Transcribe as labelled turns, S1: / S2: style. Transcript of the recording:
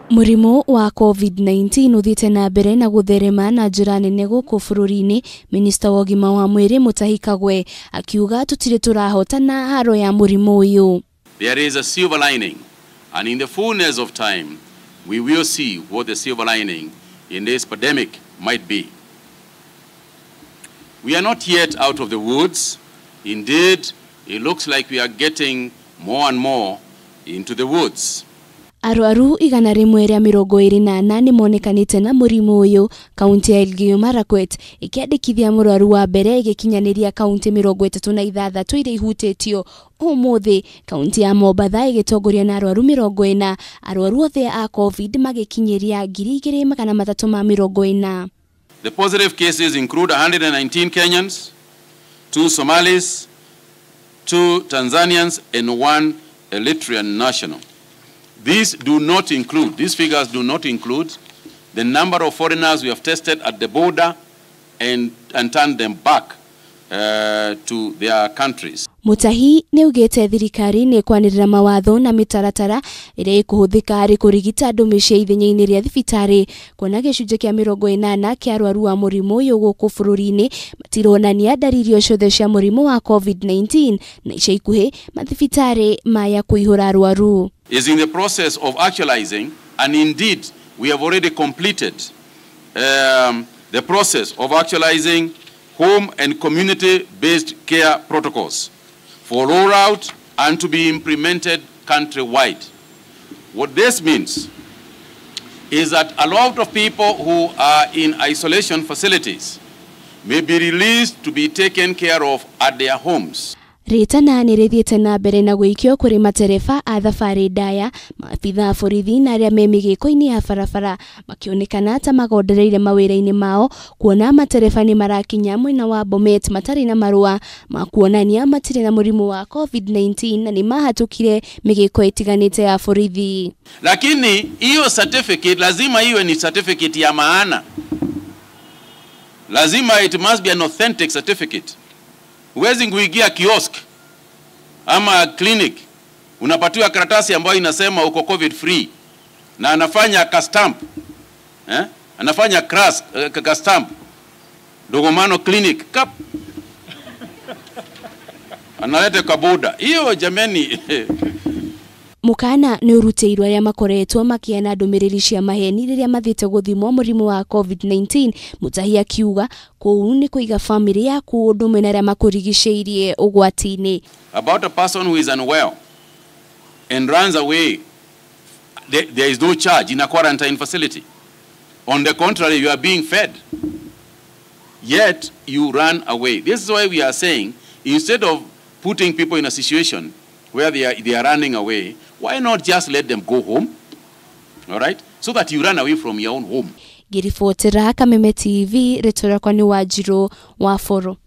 S1: Mũrimũ wa COVID-19 ũthiĩte na mbere na gũtherema na njĩra nene gũkũ bũrũri-inĩ. Minista wa ũgima wa mwĩrĩ Mutahi Kagwe akiuga tũtirĩ tũrahotana haro ya mũrimũ ũyũ.
S2: There is a silver lining, and in the fullness of time we will see what the silver lining in this pandemic might be. We are not yet out of the woods. Indeed, it looks like we are getting more and more into the woods.
S1: Arwaru 124 nĩ monekanĩte na mũrimũ ũyũ kaunti ya Elgeyo Marakwet ĩkĩandĩkithia mũrwaru wa mbere ĩgĩkinyanĩria kaunti 36 iria ihutĩtio. Ũmũthĩ kaunti ya Mombatha ĩgĩtongoria na arwaru 40, arwaru othe a COVID magĩkinyĩria 2340.
S2: The positive cases include 119 Kenyans, 2 Somalis, 2 Tanzanians and 1 Eritrean national. These figures do not include the number of foreigners we have tested at the border and turned them back to their countries.
S1: Mutahi nĩaugĩte thirikari nĩ ĩkwanĩrĩra mawatho na mĩtaratara ĩrĩa ĩkũhũthĩka harĩ kũrigita andũ mĩciĩ ithenya-inĩ rĩa thibitarĩ, kuona gĩcunjĩ kĩa 80 kĩa arwaru a mũrimũ ũyũ gũkũ bũrũri-inĩ matironania ndariri o ciothe cia mũrimũ wa COVID-19 na ica ikuhĩ mathibitarĩ maya kũihũra arwaru.
S2: Is in the process of actualizing, and indeed we have already completed the process of actualizing home and community-based care protocols for rollout and to be implemented countrywide. What this means is that a lot of people who are in isolation facilities may be released to be taken care of at their homes.
S1: Rĩtana nĩ rĩthiĩte na mbere na gũikio kũrĩ matereba a thabarĩ ndaya, maabitha a borithi na arĩa me mĩgĩko-inĩ ya barabara makĩonekana ta magondereire mawĩra-inĩ mao, kuona matereba nĩ marakinya mwena wa Bomet matarĩ na marũa ma kuonania matirĩ na mũrimũ wa COVID-19 na nĩ mahatũkire mĩgĩko ĩtiganĩte ya borithi.
S2: Lakini hiyo certificate lazima iwe ni certificate ya maana. Lazima it must be an authentic certificate. Huwezi kuingia kiosk ama clinic unapatiwa karatasi ambayo inasema uko COVID free na anafanya ka stamp, anafanya ka stamp Dogomano clinic kap analeta kwa boda hiyo. Jameni,
S1: Mukana nĩ ũrutĩirwo arĩa makoretwo makĩheana ndũmĩrĩri cia maheni rĩrĩa mathiĩte gũthimwo mũrimũ wa COVID-19. Mutahi akiuga kũu nĩ kũiga famĩlĩ yaku ũndũ ũmwe na arĩa makũrigicĩirie ũgwati-inĩ.
S2: About a person who is unwell and runs away, there is no charge in a quarantine facility. On the contrary, you are being fed, yet you run away. This is why we are saying, instead of putting people in a situation where they are running away, why not just let them go home? All right? So that you run away from your own home.
S1: Ngĩribotera Kameme TV, rĩtwa rĩakwa nĩ Wanjirũ wa Boro.